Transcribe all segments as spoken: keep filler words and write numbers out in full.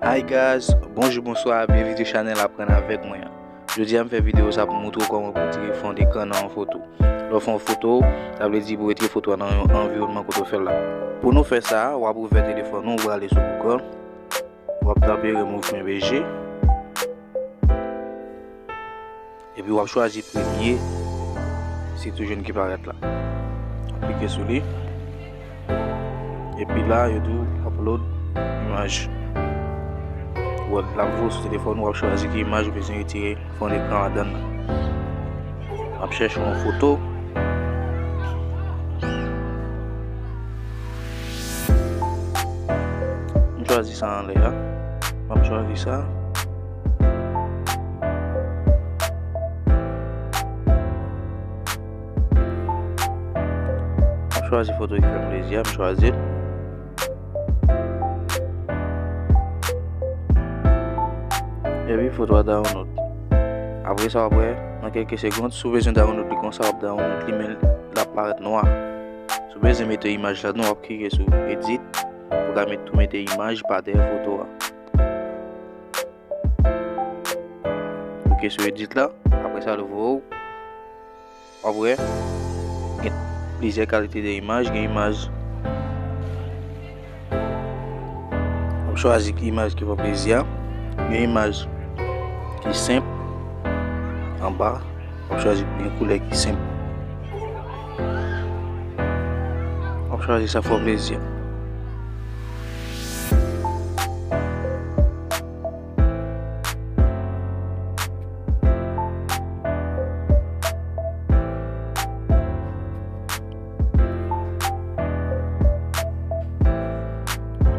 Hi guys, bonjou, bonswa, byenvini sou chanèl Aprann avèk mwen an. Jodi a m fè videyo sa pou moutre w kòman pou tire fon dekran nan yon foto. Lè w fè yon foto, sa vle di pou retire foto a nan yon anviwònman kote w fè l la. Pou nou fè sa, w ap ouvè telefòn ou, w prale sou Google, w ap tape remove image. Epi w ap chwazi premye sitou jòn ki parèt la. W ap klike sou li. Epi la, yo di w upload imaj. W ap, l ap voye sou telefòn ou, w ap chwazi ki imaj ou bezwen retire fon dekran ladan l la. W ap chèche yon foto. M chwazi sa anlè a. M ap chwazi sa. M ap chwazi foto ki fè m plezi a, m chwazi l. Epi foto a download. Apre sa, w ap wè, nan kèlke segond, si w bezwen download li konsa, w ap download li, men l ap parèt nwa. Si w bezwen mete imaj ladan, w ap klike sou edit. Ou ka met, tou mete imaj pa dèyè foto a. Klike sou edit la. Apre sa, l voye w. W ap wè, gen plizyè kalite de imaj. Gen imaj, w ap chwazi imaj ki fè w plezi a. Gen imaj ki senp anba. W ap chwazi yon koulè ki senp. W ap chwazi sa fè w plezi a.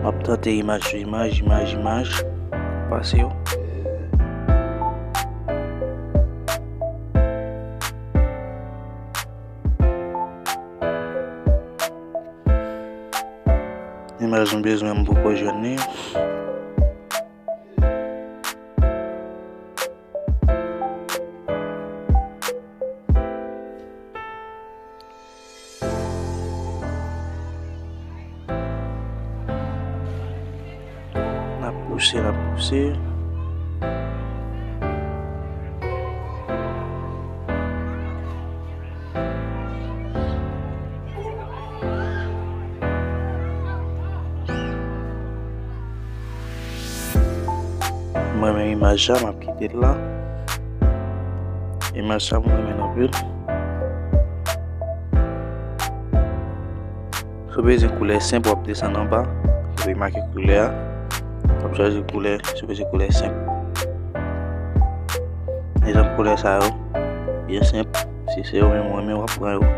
M ap tante imaj sou imaj, imaj, imaj. Pase yo. Imaj m bezwen, m poko jwenn li. N ap pouse, n ap pouse. Mwen menm imaj sa, m ap kite l la. Imaj sa, mwen renmen l anpil. Si w bezwen koulè senp, w ap desann anba, w ap make koulè a, w ap chwazi koulè, si w bezwen koulè senp. Egzanp koulè sa yo, byen senp, si se yo menm ou renmen, w ap pran yo.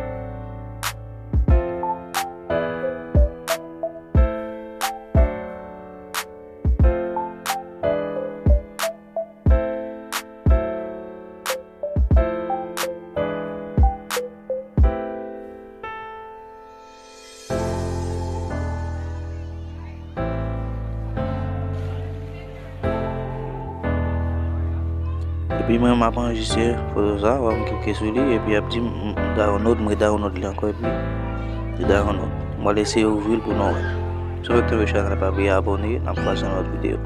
Epi mwen, m ap anrejistre foto sa, w ap klike sou li, epi ap di m download, mwen download li ankò, epi li download. Mwen eseye ouvri l pou nou wè. Si w fèk tonbe chanèl la, pa bliye abòne, n ap pase nan lòt videyo.